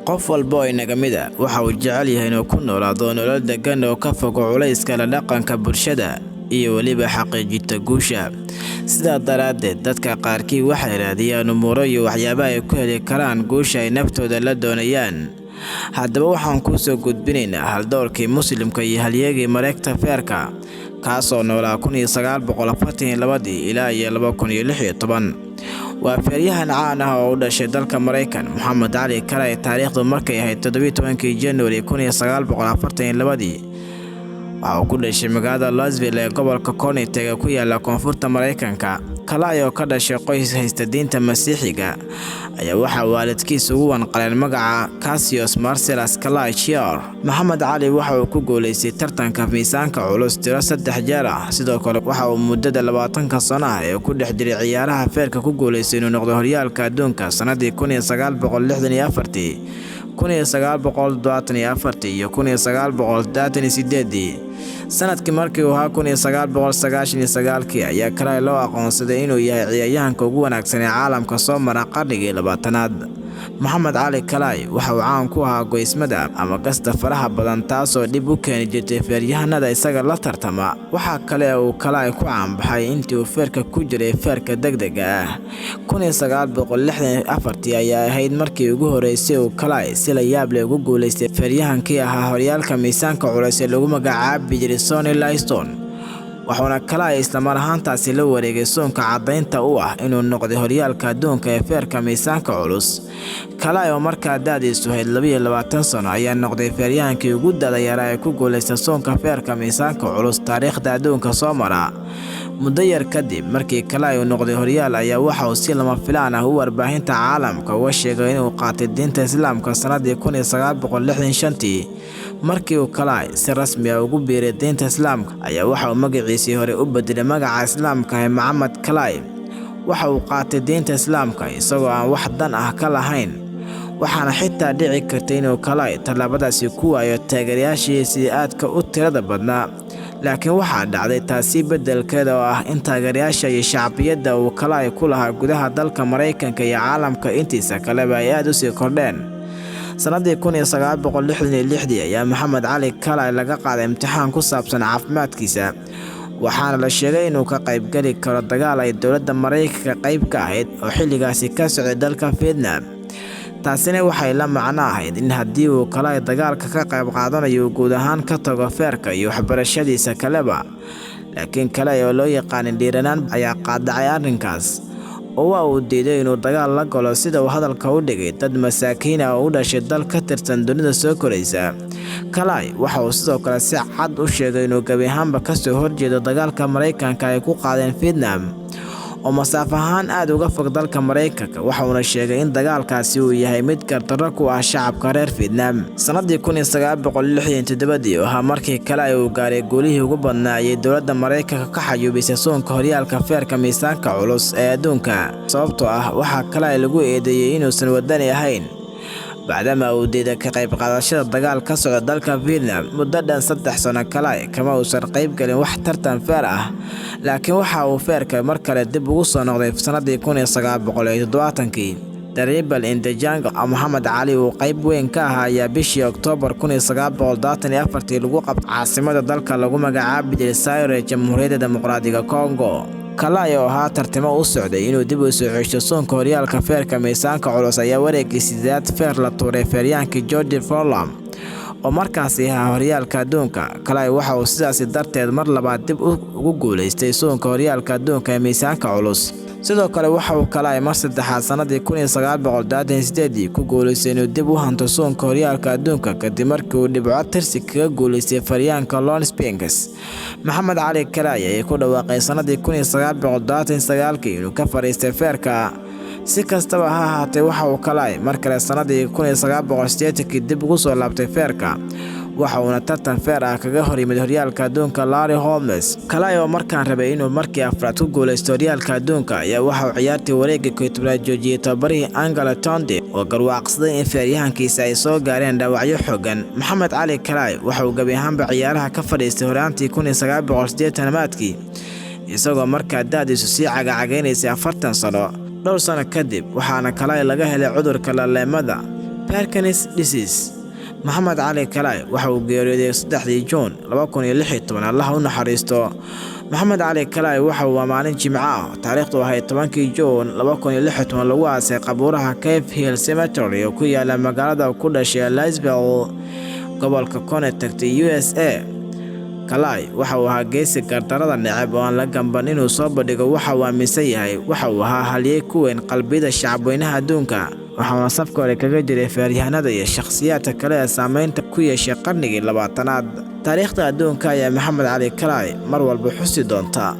Qof walba oo inaga mid ah waxa uu jecel yahay inuu ku noolaado nolol deggan oo ka fog culayska la dhaqanka bulshada iyo weliba xaqiijinta guusha. Sidaa daraaddeed, dadka qaarkii waxay raadiyaan umuuro iyo waxyaabo ay ku heli karaan guusha ay naftooda la doonayaan. Haddaba waxaan kuu soo gudbinaynaa haldoorkii Muslimka iyo halyeegii mareegta feerka, kaasoo noolaa 1942 ilaa iyo 2016. Waa feeryahan caan ah oo u dhashay dalka Maraykan, Moxamed Cali Clay. Taariikhdu markay ahayd 17-kii January 1942, waxa uu ku dhashay magaalada Louisville ee gobolka Connecticut ee ku yaala koonfurta Maraykanka. Clay oo ka dhashay qoys haysta diinta Masiixiga ayaa waxaa waalidkiis ugu wanqaleen magaca Cassius Marcellus Clay Jr. Moxamed Cali waxa uu ku guuleystay tartanka miisaanka culus tiro 3 jeer ah. Sidoo kale waxa uu muddada 20-ka sano ah ee ku dhex jiray ciyaaraha feerka ku guuleystay inuu noqdo horyaalka adduunka sanadii 1964, 1974 iyo 1988. Sanadkii markii uu ahaa 1999-kii ayaa Clay loo aqoonsaday inuu yahay ciyaaryahanka ugu wanaagsan ee caalamka soo mara qarnigii 20aad. Moxamed Cali Clay waxa uu caan ku ahaa goysmada ama gasta faraha badan, taasoo dhib u keeni jirtay feeryahanada isaga la tartama. Waxaa kale oo uu Clay ku caanbaxay intii uu feerka ku jiray feerka degdega ah. 1964 ayaa ahayd markii ugu horeysay uu Clay si la yaab leh ugu guuleystay feeryahankii ahaa horyaalka miisaanka culus ee lagu magacaabi jiray Sonny Liston, wuxuuna Clay isla mar ahaantaasi la wareegay suunka caddaynta u ah inuu noqday horyaalka adduunka ee feerka miisaanka culus. Clay oo markaa da'diisu ahayd 22 sano ayaa noqday feeryahankii ugu da'da yaraa ee ku guuleysta suunka feerka miisaanka culus taariikhda adduunka soo mara. Muddo yar kadib markii Clay uu noqday horyaal ayaa waxa uu si lama filaan ah u warbaahinta caalamka uga sheegay inuu qaatay diinta Islaamka sanadii 1965. Markii uu Clay si rasmi ah ugu biiray diinta Islaamka ayaa waxa uu magaciisii hore u bedelay magaca Islaamka ee Moxamed Clay. Waxa uu qaatay diinta Islaamka isagoo aan wax dan ah ka lahayn, waxaana xitaa dhici kartay inuu Clay tallaabadaasi ku waayo taageerayaashiisii aadka u tirada badnaa. Laakiin waxaa dhacday taasi beddelkeeda oo ah in taageerayaasha iyo shacbiyadda uu Clay ku lahaa gudaha dalka Maraykanka iyo caalamka intiisa kaleba ay aad u sii kordheen. Sanadii 1966 ayaa Moxamed Cali Clay laga qaaday imtixaan ku saabsan caafimaadkiisa, waxaana la sheegay inuu ka qaybgeli karo dagaal ay dowladda Maraykanka qayb ka ahayd oo xilligaasi ka socday dalka Vietnam. Taasina waxay la macno ahayd in haddii uu Clay dagaalka ka qayb qaadanayo uu guud ahaan ka tago feerka iyo waxbarashadiisa kaleba. Laakiin Clay oo loo yaqaanin dhiiranaan ayaa qaadacay arrinkaas, oo waa uu diiday inuu dagaal la galo, sida uu hadalka u dhigay, dad masaakiin ah oo u dhashay dal ka tirsan dunida soo koraysa. Clay waxa uu sidoo kale si cad u sheegay inuu gebi ahaanba kasoo horjeedo dagaalka Maraykanka ay ku qaadeen Vietnam oo masaafo ahaan aad uga fog dalka Maraykanka, waxa uuna sheegay in dagaalkaasi uu yahay mid gardarro ku ah shacabka reer Vietnam. Sanadii 1967-dii oo ahaa markii Clay uu gaaray guulihii ugu badnaa ayay dowladda Maraykanka ka xayuubisay suunka horyaalka feerka miisaanka culus ee adduunka, sababtoo ah waxaa Clay lagu eedeeyey inuusan wadani ahayn bacdama uu diiday ka qayb qaadashada dagaal ka socda dalka Vietnam. Muddo dhan 3 sano Clay kama uusan qayb gelin wax tartan feer ah, laakiin waxa uu feerka mar kale dib ugu soo noqday sanadii 1970-kii. The Rumble in the Jungle oo Moxamed Cali uu qayb weyn ka ahaa ayaa bishii Oktoobar 1974-tii lagu qabtay caasimada dalka lagu magacaabi jiray Zaire ee Jamhuuriyadda Dimuqraadiga Congo. Clay oo ahaa tartamo u socday inuu dib u soo cesho suunka horyaalka feerka miisaanka culus ayaa wareegii 8aad feer la tuuray feeryaankii George Foreman oo markaasi ahaa horyaalka adduunka. Clay waxa uu sidaasi darteed mar labaad dib ugu guuleystay suunka horyaalka adduunka ee miisaanka culus. Sidoo kale waxa uu Clay mar saddexaad sanadii 1988-dii ku guuleystay inuu dib u hanto suunka horyaalka adduunka kadib markii uu dhibco tirsi kaga guuleystay feeryahanka Leon Spinks. Moxamed Cali Clay ayaa ku dhawaaqay sanadii 1979-kii inuu ka fadhiistay feerka. Si kastaba ha ahaatee, waxa uu Clay mar kale sanadii 1980-kii dib ugu soo laabtay feerka, waxa uuna tartan feer ah kaga hor yimid horyaalka adduunka Larry Holmes. Clay oo markaan rabay inuu markii afraad ku guuleysto horyaalka adduunka ayaa waxa uu ciyaartii wareegga 11aad joojiyey tababarihii Angelo Dundee oo garwaaqsaday in feeryahankiisa ay soo gaareen dhaawacyo xooggan. Moxamed Cali Clay waxa uu gebi ahaanba ciyaaraha ka fadhiistay horaantii 1980-aadkii, isagoo markaa da'diisu sii cagacagaynaysay 40 sano. Dhowr sano kadib waxaana Clay laga helay cudurka laleemada. Parkinson's disease. Maxamed Cali Clay waxa uu geeriyooday 3-dii Juun 2016. Allaha u naxariisto. Maxamed Cali Clay waxa uu maalin Jimco ah, taariikhdu ahayd 10-kii Juun 2016, lagu aasay qabuuraha Cave Hill Cemetery oo ku yaala magaalada ku dhashay, Louisville, gobolka Connecticut, USA. Clay waxa uu ahaa geesi gardarada neceb oo aan la gamban inuu soo bandhigo waxa uu aaminsan yahay. Waxa uu ahaa halyey ku weyn qalbiyada shacabweynaha adduunka, waxauna safka hore kaga jiray feeryahanada iyo shakhsiyaadka kale ee saameynta ku yeeshay qarnigii 20aad. Taariikhda adduunka ayaa Maxamed Cali Clay mar walba xusi doonta.